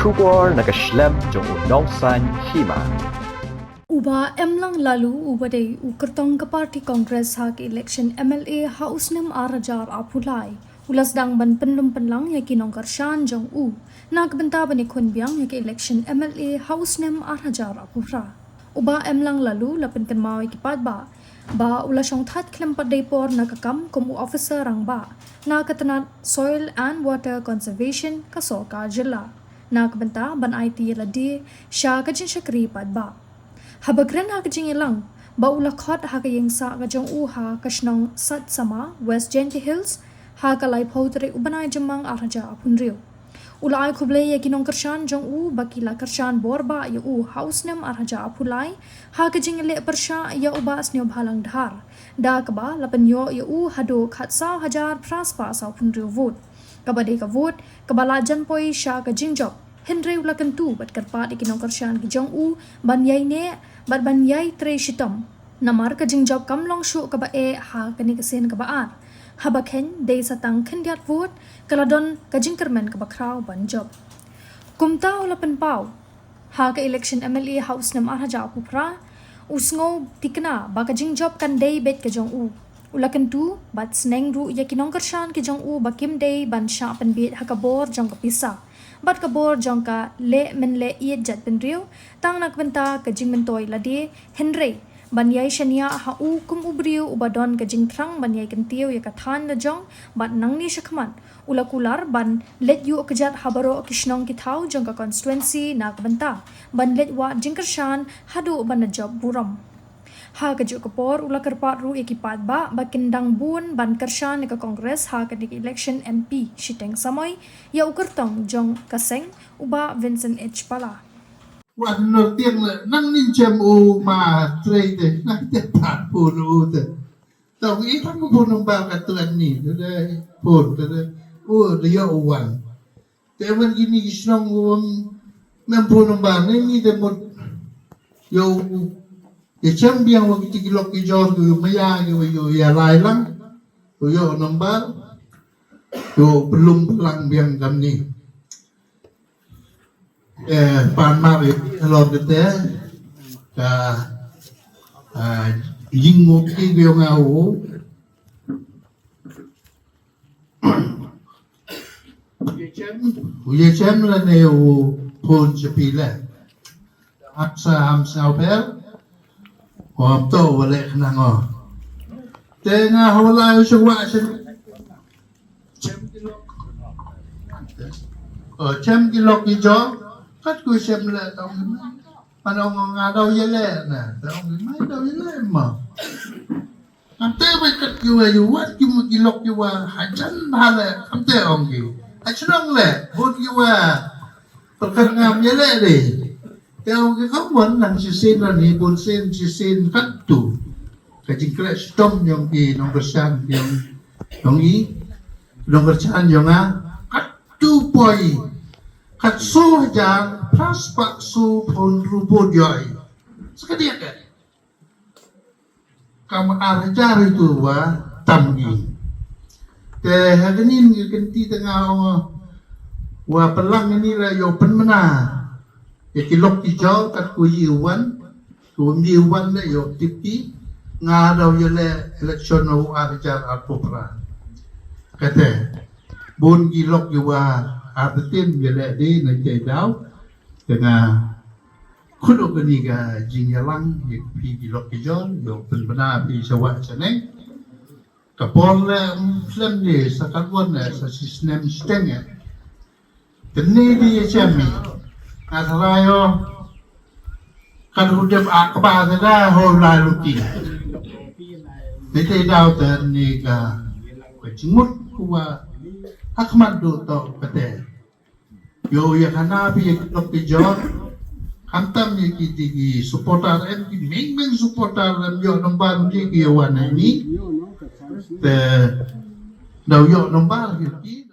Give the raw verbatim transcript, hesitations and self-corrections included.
Khubor na ka shlem jong u nongsaiñ hima. U Bah Emlang Laloo, uba dei u kyrtong ka party Congress ha ka election M L A ha u snem ar hajar arphew lai, u la sdang ban pynlum pynlang ïa ki nongkyrshan jong u na ka bynta ban ïakhun biang ïa ka election M L A ha u snem ar hajar arphew phra. U Bah Emlang Laloo la pynkynmaw ïa ki paidbah ba u la shongthait khlem pat dei por na ka kam kum u officer rangbah na ka tnat Soil and Water Conservation ka sorkar jylla, na ka bynta ban aiti ïa lade sha ka jingshakri paidbah. Haba kren ha ka jingïalang ba u la khot ha ka ïingsah ka jong u ha ka shnong Satsama, West Jaintia Hills, ha ka laiphew tarik u bnai Jymmang ar hajar arphew hynriew, u la ai khublei ïa ki nongkyrshan jong u ba ki la kyrshan bor bah ïa u ha u snem ar hajar arphew lai ha ka jingïaleh pyrshah ïa u Bah Sniawbhalang Dhar, da kaba la pynïoh ïa u haduh khatsaw hajar phra spah sawphew hynriew vote, kaba dei ka vote kaba la jan poi sha ka jingjop. Hynrei u la kyntu bad kyrpad ïa ki nongkyrshan ki jong u ban ïai neh bad ban ïai trei shitom, namar ka jingjop kam long shuh kaba eh ha kane ka sien kaba ar. Haba kheiñ dei sa tang khyndiat vote, ka la don ka jingkyrmen kaba khraw ban jop. Kumta u la pynpaw, ha ka election M L A ha u snem ar hajar arphew phra, u sngew thikna ba ka jingjop kan dei beit ka jong u. U la kyntu bad sneng ruh ïa ki nongkyrshan ki jong u ba kim dei ban shah pynbiej ha ka bor jong ka pisa bad ka bor jong ka leh mynleh ïeit jaitbynriew, tang na ka bynta ka jingmyntoi lade, hynrei ban ïai shaniah ha u kum u briew uba don ka jingthrang ban ïai kyntiew ïa ka thaiñ la jong, bad nangne shakhmat u la kular ban leit ïuh kjat ha baroh ki shnong ki thaw jong ka constituency na ka bynta ban leit wad jingkyrshan haduh ban da jop burom. Ha kajuh ka por u la kyrpad ruh ïa ki paidbah ba kin dang bun ban kyrshan ïa ka Congress ha kane ka election M P shiteng samoi ïa u kyrtong jong ka seng, u Bah Vincent H Pala. Wan nor tiang le nang nin chem u ma trei te nang te pat pun u te. Tong i tang pun u ba ka tuan ni te de pun te de u de yo u wan. Te wan kini ki shnong u mem pun u ba ni ni te mut yo u ye chem biang wa ki ti ki lok ki jor ki u maya ki u yo ya lai lang u yo number u pelum pelang biang kam ni. Eh, pan mar ïa halor kata ka, ah, ïing u ki ïong au. U ïa chem, u ïa chem lane u phone cha phi le. Hamsa, hamsa u bel. Ko am to wa le khnang o. Te nga hawla u shu wa shu chem ki lok. O, chem ki lok ki jor. Kat ku chem le tong. Ano nga daw ye le na. Tong ma daw ye le ma. Am te wa kat ki wa yu wat ki mu ki lok ki wa hajan ba le. Am te ong ki. Achnong le. Bun ki wa. Perkat ngam ye le de. Te ong ki kam wan nang shisien na ni bun sien shisien kat tu. Ka jingkhleh shitom yong ki nongkyrshan yong, yong i nongkyrshan yong nga kat tu poi kat so hajar plus pak so pon ruput yoi. Sekadiak ka. Kam ar hajar itu wa tam ngi. Te ha kani ngi kynti te nga ong wa pelang ni la yo pynmana. Ïa ki lok ki jor kat ku yi wan. Ku yi wan le yo tip ki nga daw ïa le election u ar hajar arphew phra. Kate bun ki lok ïa wa ar tin ïa le di na te daw. Te nga khut u kani ka jingïalang ïa phi ki lok ki jor yo pynbna phi shawa shaneng. Ka por le um slem di sa katwan ne sa shisnem shteng eh. Teni di ïa chem i nga tharai o. Kan u dep a kaba te da ho lai luti. Te te daw te ni ka ka jingmut kuwa. Hakmat du to kate. Yo ïa kana phi ïa ki lok ki jor. Khamtam ïa ki ti ki supporter em ki ming ming supporter em yo number ki ki wan ni. Te daw yo number ki.